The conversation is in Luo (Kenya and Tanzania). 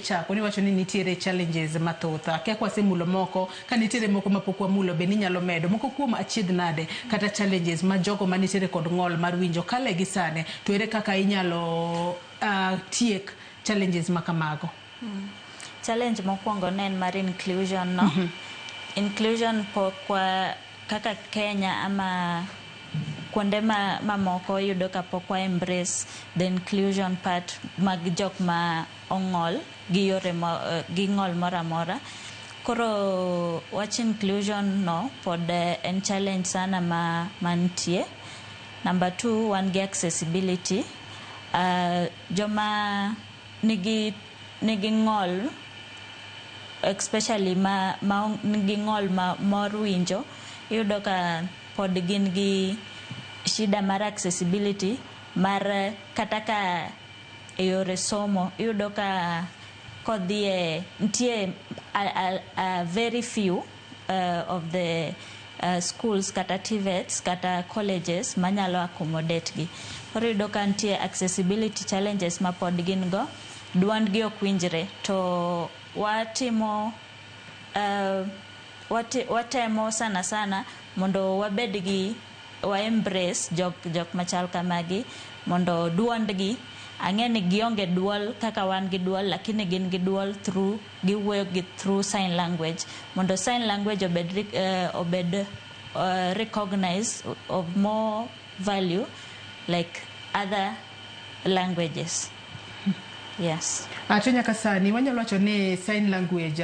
ichako niwacho ni nitiere challenges mathoth. Akia kwasemulo moko, ka nitiere moko mapok wamulo be ninyalo medo. Moko kuom achiedh nade kata challenges ma jogo manitiere kod ng'ol mar winjo kale gi sani, to ere kaka inyalo tiek challenges ma kamago? Challenge mokwongo ne en mar inclusion no. Inclusion pok wa kaka Kenya ama kuonde ma mamoko iyudo ka pok wa embrace the inclusion part mag jok ma ong'ol gi yore mo, gi ng'ol moro amora. Koro wach inclusion no pod en challenge sana ma mantie. Number two, wan gi accessibility. Joma nigi ng'ol, especially ma nigi ng'ol ma mor winjo, iyudo ka pod gin gi shida mar accessibility mar kata ka e yore somo, iyudo ka kodhie nitie a very few of the schools kata TVETs kata colleges manyalo accommodate gi. Koro iyudo ka nitie accessibility challenges ma pod gin go, duondgi ok winjre to watimo watemo sana sana mondo wabed gi wa embrace jok machal kamagi mondo duondgi ang'e ni gionge duol kaka wan gi duol, lakini gin gi duol through giwuoyo gi through sign language mondo sign language obed recognized of more value like other languages, yes. To nyaka sani wanyalo wacho ni sign language